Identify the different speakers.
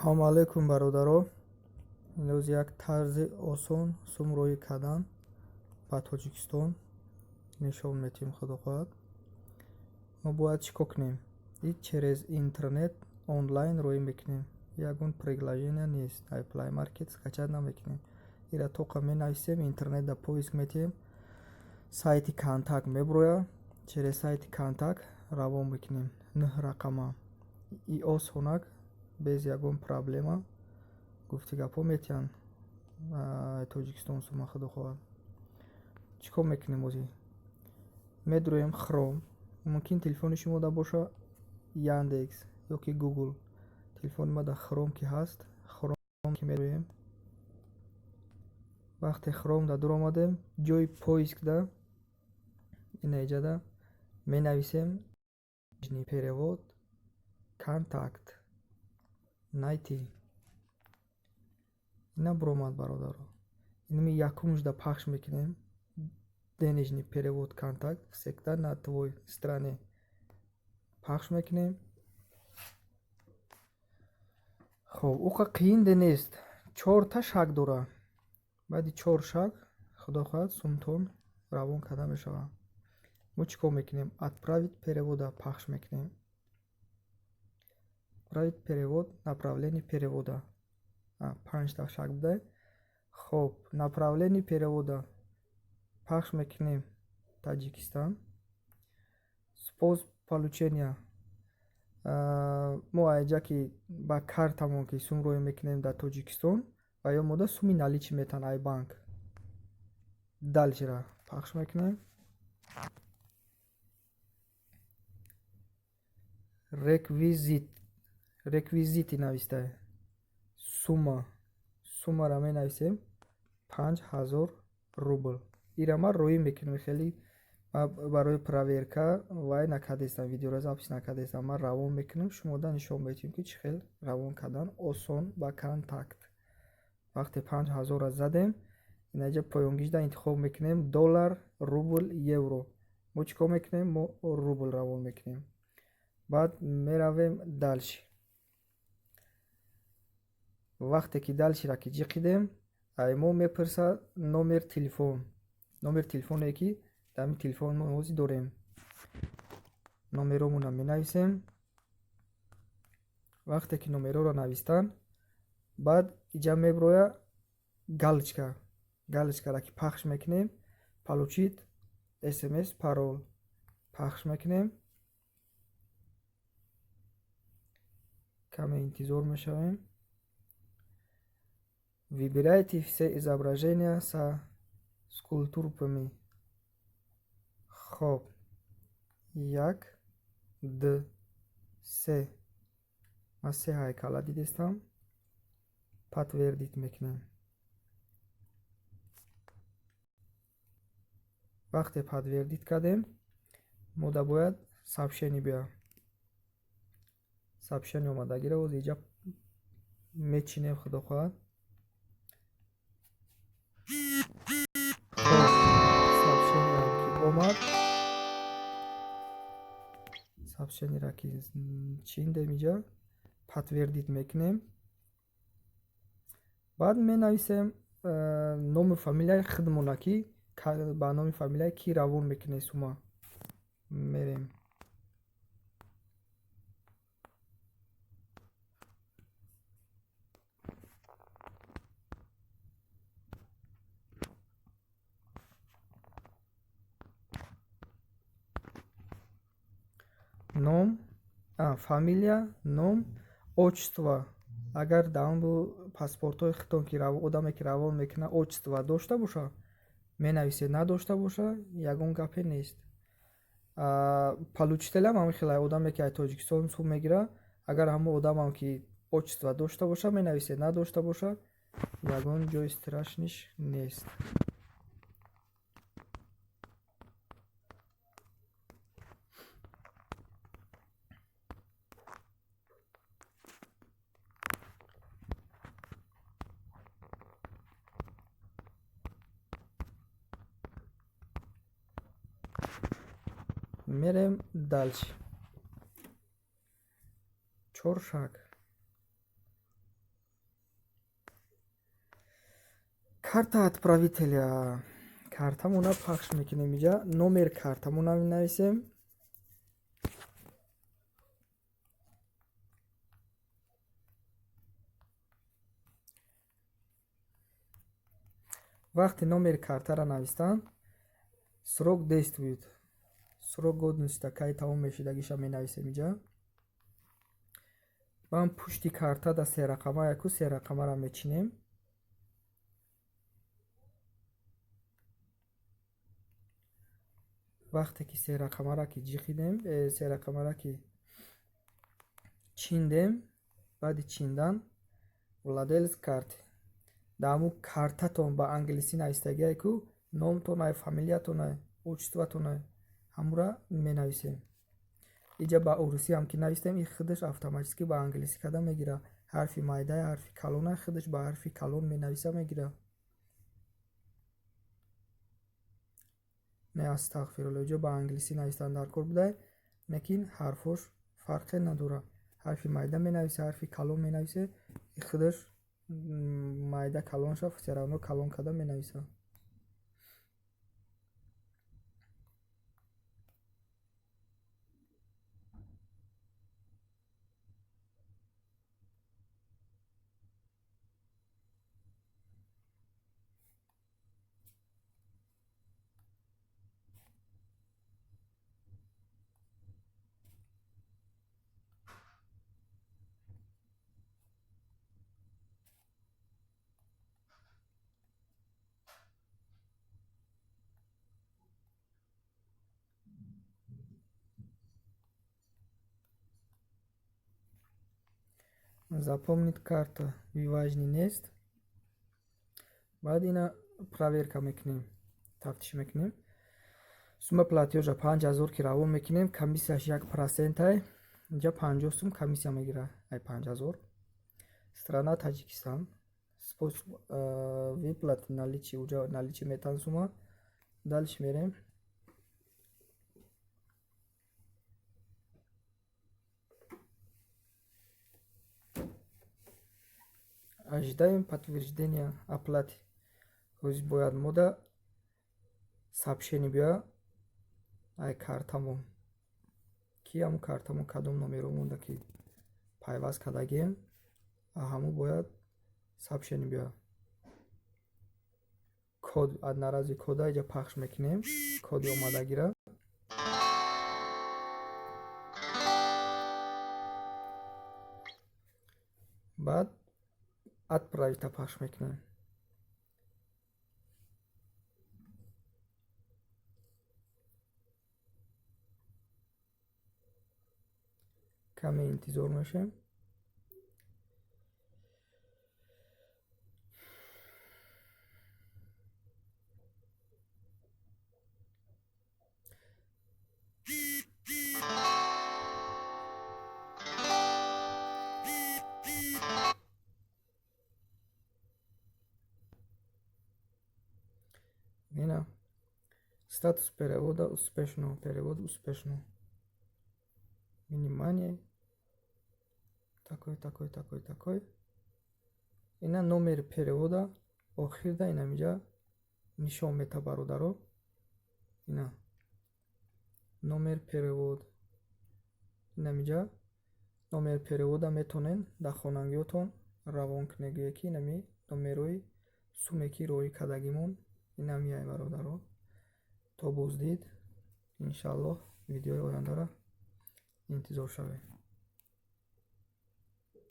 Speaker 1: Салому алайкум, бародаро. Имрӯз як тарзи осон сум роҳӣ кардан ба Тоҷикистон нишон метиҳем, худо хоҳад. Мо бояд чӣ кор кунем? И через интернет онлайн роҳӣ мекунем. Ягон приложение нест, ай Play Market скачать намекунем. Ира тоқа менависем, интернет да поиск метиҳем, сайти Контакт меброяд, через сайти Контакт равон мекунем. Нӯҳ рақама. И осонак, без ягон проблема, гуфти гапҳо метиҳанд Тоҷикистон сума, худо хоҳад. Чӣ кор мекунем озӣ? Медроем Хром, мумкин телефони шумо да боша Яндекс ёки Гугл. Телефони ма да Хром ки ҳаст, Хром ки медроем. Вақте Хром да дуромадем, ҷои поиск да ина иҷада менависем перевод контакт найти. Ина буромад, бародаро. Инами якумш да пахш мекунем. Денежный перевод контакт всегда на твой стране пахш мекунем. Хоб, уқа қиин нест. Чорта шаг дора. Баъди чор шаг, худо хоҳад, сумтон равон карда мешавад. Мо чӣ кор мекунем? Отправить перевода пахш мекунем. Отправить перевод, направление перевода. Панҷта шаг буда. Хоб, направление перевода пахш мекунем Таҷикистан. Способ получения мо айҷа ки ба картамон ки сум роҳӣ мекунем дар Тоҷикистон ва ё мода суми наличи метаҳанд ай банк. Дальшера пахш мекунем. Реквизит, реквизити навистае. Сумма, суммаро менависем 5000 рубл. Ира ман роҳӣ мекунем, хеле барои проверка вай накардестам, видеоро запись накардестам. Ман равон мекунам, шумода нишон медиҳем, ки чӣ хел равон кардан осон ба Контакт. Вақте 5000-ро задем, инаҷа поёнгижда интихоб мекунем доллар, рубл, евро. Мо чӣ кор мекунем? Мо рубл равон мекунем. Баъд меравем дальше. Вақте ки дальшера ки ҷиқидем, ай мо мепурсад номер телефон. Номер телефоне ки дар ҳамин телефон мо ҳозир дорем. Номеромонро менависем. Вақте ки номероро навистан, баъд иҷа меброяд галочка. Галочкаро ки пахш мекунем, получить смс парол пахш мекунем. Каме интизор мешавем. Выбирайте все изображения со скульптурами. Хоб, як, д, се. Ман се ҳайкала дидестам. Подтвердить мекунем. Вақте подтвердить кардем, мода бояд сообщение биёяд. Сообщение омадагиро боз иҷа мечинем, худо хоҳад. Хоб, сообщениеам ки омад, сообщениеро ки чиндем, иҷа подтвердить мекунем. Баъд менависем ному фамилияи худмона, ки ба номи фамилияи кӣ равон мекунем сума. Мерем. Ном, фамилия, ном, отчество. Агар дар он паспортҳои худтон ки одаме ки равон мекунад отчество дошта боша, менависед, надошта боша, ягон гапе нест. Получителям ҳамин хел одаме ки аз Тоҷикистон сум мегирад, агар ҳамон одамам ки отчество дошта боша, менависед, надошта боша, ягон ҷои страшниш нест. Мерем дальше. Чор шаг. Карта отправителя, картамона пахш мекунем. Иҷа номер картамона менависем. Вақти номери картаро навистан, срок действует, срок годности кай тамом мешидагиша менависем иҷа. Баъд пушти карта да се рақама, яку се рақамаро мечинем. Вақте ки се рақамаро ки ҷиқидем, се рақамаро ки чиндем, баъди чиндан владелец карты дар ҳамун картатон ба англисӣ навистагие ку номтонай, фамилиятонай, отчествотонай, ҳамура менависем. Иҷа ба урусӣ ҳам ки навистем, и худаш автоматически ба англисӣ карда мегира. Ҳарфи майдае, ҳарфи калонай, худаш ба ҳарфи калон менависа мегира. Не, астағфирулло, иҷо ба англисӣ навистан дар кор будай, лекин ҳарфош фарқе надорад. Ҳарфи майда менависе, ҳарфи калон менависе, и худаш майда калон шав, всё равно калон карда менависа. Запомнить карта важный нест. Баъд ина проверка мекунем, тафтиш мекунем. Сумма платёжа 5000 ки равон мекунем, комиссияш 1%, инҷа 50 сум комиссия мегира ай 5000. Страна Таҷикистон. Способ выплаты наличие, уҷа наличие метан сума. Дальше мерем. Ожидаем подтверждения оплаты. Ҳозир бояд мода сообщение биёяд ай картамон, ки ҳамун картамон кадом номеро монда ки пайваст кардагием, ҳамун бояд сообщение биёяд. Код, одноразовый кода иҷа пахш мекунем, коди омадагира. Баъд отправить пахш мекунем. Каме интизор мешавем. Ина статус перевода успешно, перевод успешно. Внимание. Такой, такой, такой, такой. Ина номер перевода охирда ина миҷа нишон мета, бародаро. Ина номер перевод. Ина миҷа номер перевода метонен дар хонангиётон равон кунед, гӯе ки инами номерои суме ки роҳӣ кардагимон инамияй, бародаро. То боздид, иншааллоҳ, видеои ояндаро интизор шавед.